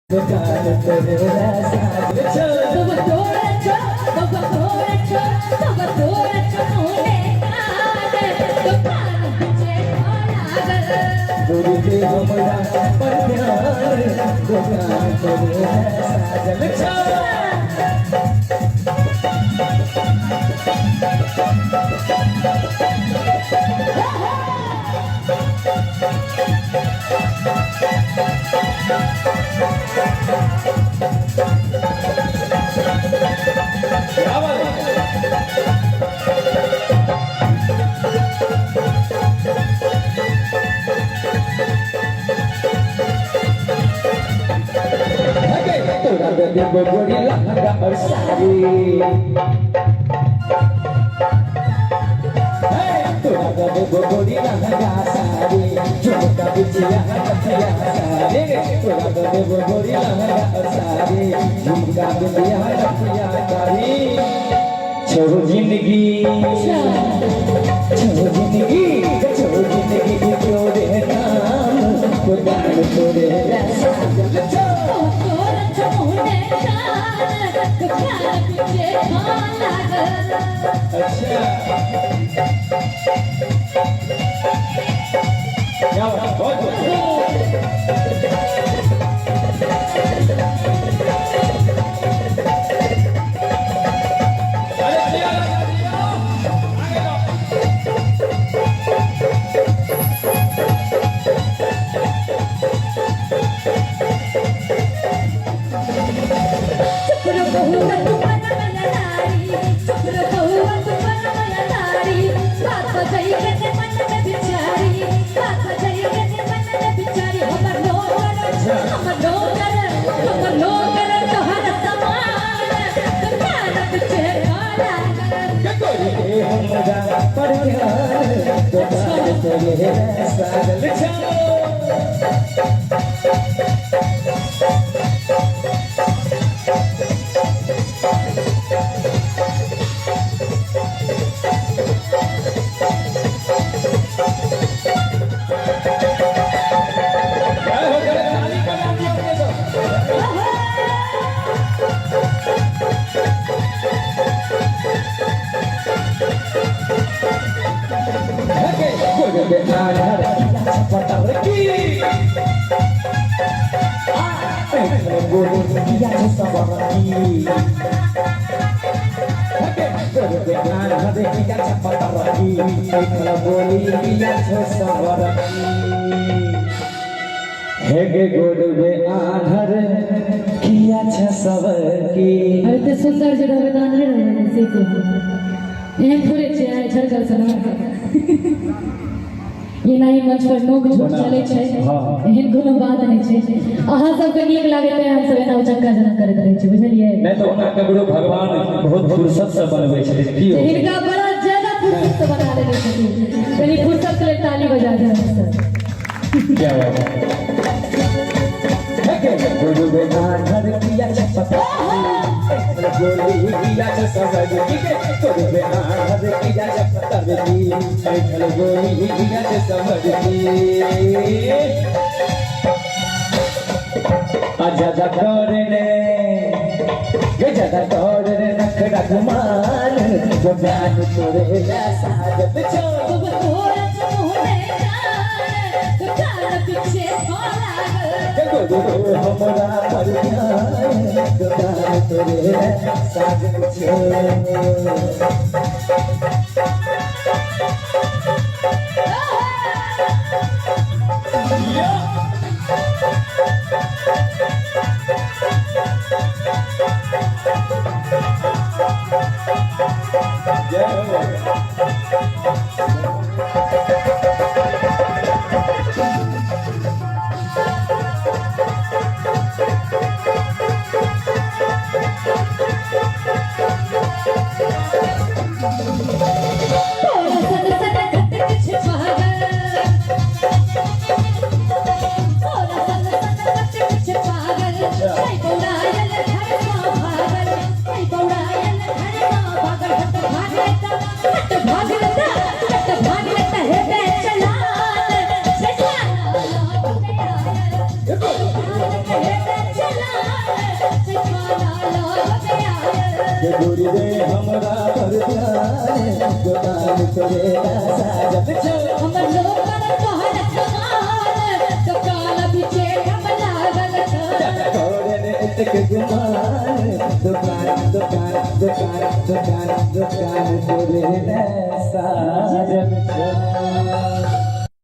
दुकान तोरे साजल छौ। बाबा तोरा छौ, बाबा तोरा छौ, बाबा तोरा छौ मोने कान, दुकान पीछे लागल। गोरी के हमरा पर ध्यान, दुकान तोरे साजल छौ। क्या बात है? हे गे, तोरा दे देबो गोरी लहंगा और साड़ी। हे, तोरा दे देबो गोरी लहंगा साड़ी, झुमका बिछिया नथिया साड़ी। तोरा दे देबो गोरी लहंगा और साड़ी, झुमका बिछिया नथिया साड़ी। छौ जिंदगी, छौ जिंदगी, छौ जिंदगी तोरे नाम, दुकान तोरे साजल छौ। तोरा छौ मोने कान, दुकान पीछे लागल। अच्छा, क्या बात, बहुत बहुत। अरे जिया राजा जिया, आगे जाओ। चुप रो बहुआ तू बनमया नारी, चुप रो बहुआ तू बनमया नारी, बात बजाई के मन में बिचारी, बात बजाई के मन में बिचारी। हमर नौकर, हमर नौकर, हमर नौकर तोहर समान, दुकान पीछे लागल। के गोरी के हमरा पर ध्यान, दुकान तोरे साजल छौ। जय हो, जय ताली बजा दियो के तो। हे गे, गोरी के आधार पता की आ गोरी किया छौ सबर की। हे गे, गोरी के आधार किया छौ पता की, बोली किया छौ सबर की। हे गे, गोरबे आधार किया छौ सबर की। अरे ते सुंदर जे रहबै तऽ आन्हरे रहबै ने, से कहू। एहन थोड़े छै आइ झड़कल सन। एना ही मंच पर नोक झोंक चलै छै। एहन कोनो बात नहि छै। अहाँ सबके नीक लागैत है, हमसब एना उचक्का जेना करैत रहै छी, बुझलियै? नहि तऽ ओना ककरो भगवान बहुत फुर्सत से बनबै छथिन की हो। हिनका बड़ा ज्यादा फुर्सत से बना देने छथिन। कनि फुर्सत के लेल ताली बजा दे हमसब। क्या बात है? गुरु आधार किया छपता गोली किया सबर की, गुरु आधार किया छपता की, ऐठल गोली किया सबर की। ज्यादा करने ये ज्यादा करने नखरा गुमान, दुकान तोरे साजल छौ। बाबा तोरा छौ मोने कान, दुकान पीछे लागल। गुरु हमरा पर ध्यान, दुकान तोरे साजल छौ। जय हो। तोरा सन सन घटक छै पागल, तोरा सन सन घटक छै पागल, छै बौरायल घर सँ भागल, छै बौरायल घर सँ भागल। हट भागे त, हट। दे गोरी रे हमरा पर ध्यान, दुकान तोरे ला साजन छौ। हमर लोकल तोहर कमाल, दुकान बिचे हम लागल छौ। तोरे एतेक गुमान, दुकान दुकान दुकान दुकान दुकान तोरे ला साजन छौ।